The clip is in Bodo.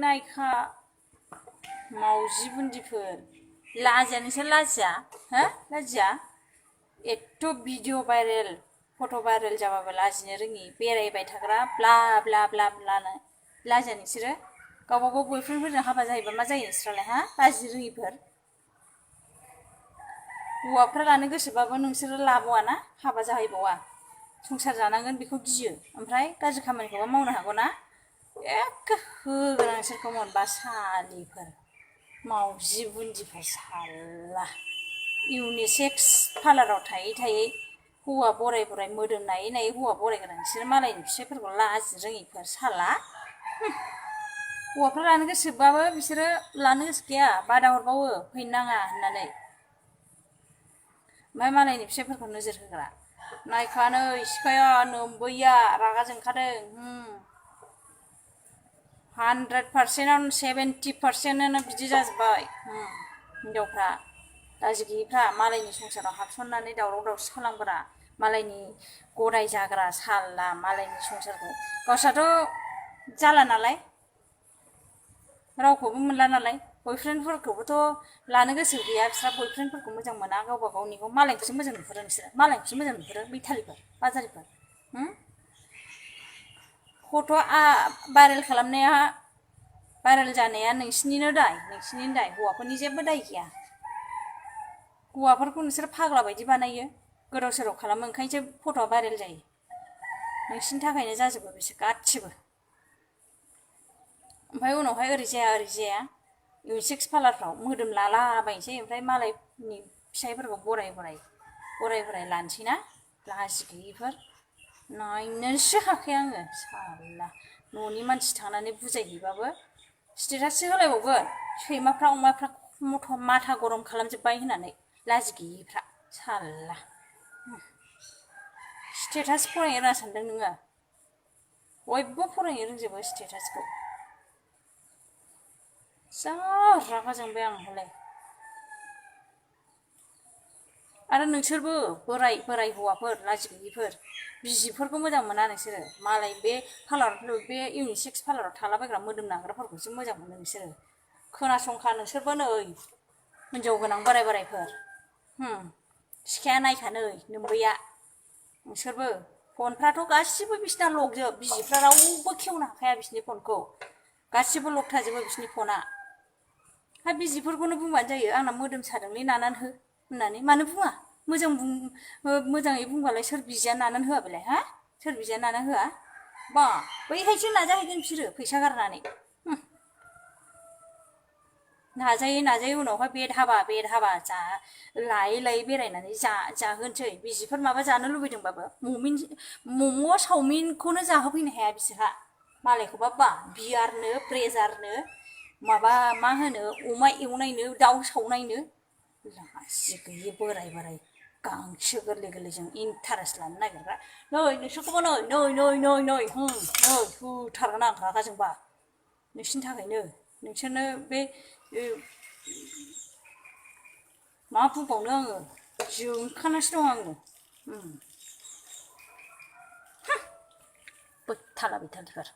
नायखा मावजि बुन्दिफोर लाजिया नोंसोर लाजिया हो लाजिया एथ' भिडिअ भाइरेल फट' भाइरेल जाबाबो लाजिनो रोङि बेरायबाय थाग्रा ब्ला ब्ला ब्ला ब्लानो लाजिया नोंसोरो गावबा गाव बयफ्रेन्डफोरजों हाबा जायोबा मा जायो नोंसोरालाय हा लाजिनो रोङिफोर हौवाफ्रा लानो गोसोबाबो नोंसोरो लाबावाना हाबा जाहैबावा संसार जानांगोन बेखौ गियो ओमफ्राय गाज्रि खामानिखौबा मावनो हागौ ना एखे होगोन आं नोंसोरखौ मोनबा सालिफोर मावजि बुन्दिफोर साला इउनिसेक्स पार्लाराव थायै थायै हौवा बराय बराय मोदोम नायै नायै हौवा बरायगोन नोंसोर मालायनि फिसाइफोरखौ लाजिनो रोङिफोर साला हौवाफ्रा लानो गोसोबाबो बिसोरो लानो गोसो गैया बादा हरबावो फैनो नाङा होननानै ओमफ्राय मालायनि फिसाइफोरखौ नोजोर होग्रा नायखा नै सिखाया नोम्बैया रागा जोंखादों 100%आवनो 70%आनो बिदि जाजोब्बाय हिनजावफ्रा लाजि गैयिफ्रा मालायनि संसाराव हाबसननानै दावराव दावसि खालामग्रा मालायनि गदाय जाग्रा साला मालायनि संसारखौ गावस्राथ' जाला नालाय रावखौबो मोनला नालाय बयफ्रेन्डफोरखौबोथ' लानो गोसो गैया बिस्रा बयफ्रेन्डफोरखौ मोजां मोना गावबा गावनिखौ मालायखौसो मोजां नुहुरो नोंसोरो मालायखौसो मोजां नुहुरो बैथालिफोर बाजारिफोर फट' भाइरेल खालामनाया भाइरेल जानाया नोंसिनिनो दाय हौवाफोरनि जेबो दाय गैया हौवाफोरखौ नोंसोर फाग्ला बायदि बानायो गोदाव सोराव खालामो ओंखायनोसो फट'आ भाइरेल जायो नोंसिनि थाखायनो जाजोबो बिसोर गासिबो ओमफ्राय उनावहाय ओरै जाया इउनिसेक्स पार्लारफ्राव मोदोम लालाबायनोसै ओमफ्राय मालायनि फिसाइफोरखौ बराय बराय लानोसै ना लाजि गैयिफोर नायनोसो हाखाया आङो साला न'नि मानसि थांनानै बुजायहैबाबो स्टेटाससो होलायबावगोन सैमाफ्रा अमाफ्रा माथा गरम खालामजोब्बाय होननानै लाजि गैयिफ्रा साला स्टेटास फरायनो रोङा सानदों नोङो बयबो फरायनो रोंजोबो स्टेटासखौ जा रागा जोंबाय आं हले आरो नोंसोरबो बोराय हौवाफोर लाजि गैयिफोर बिजिफोरखौ मोजां मोना नोंसोरो मालाय बे पार्लाराव बे इउनिसेक्स पार्लाराव थालाबायग्रा मोदोम नाग्राफोरखौसो मोजां मोनो नोंसोरो खोनासंखा नोंसोरबो नै हिनजाव गोनां बोरायफोर सिखाया नायखा नै नोम्बैया नोंसोरबो फनफ्राथ' गासिबो बिसिना लकजोब बिजिफ्रा रावबो खेवनो हाखाया बिसिनि फनखौ गासिबो लक थाजोबो बिसिनि फना हा बिजिफोरखौनो बुंबानो जायो आंना मोदोम सादोंलै नानानै हो होननानै मानो बुङा मोजाङै बुंबालाय सोर बिजिया नानानै होआ बेलाय हा सोर बिजिया नानानै होआ बा बैहायसो नाजाहैगोन बिसोरो फैसा गारनानै नाजायै उनावहाय बेद हाबा जा लायै बेरायनानै जाहोनोसै बिजिफोर माबा जानो लुबैदोंबाबो मम' चावमिनखौनो जाहोफैनो हाया बिसोरहा मालायखौबा बा बियारनो ब्रेजारनो माबा मा होनो अमा एवनायनो दाउ सावनायनो लाजि गैयि बोराय गांसो गोरलैजों इन्टारेस्ट लानो नागिरग्रा नै नोंसोरखौबो नै होथारगोन आं रागा जोंबा नोंसिनि थाखायनो नोंसोरनो बे मा बुंबावनो आङो जोंखानासो दं आङो बैथाला बैथालिफोर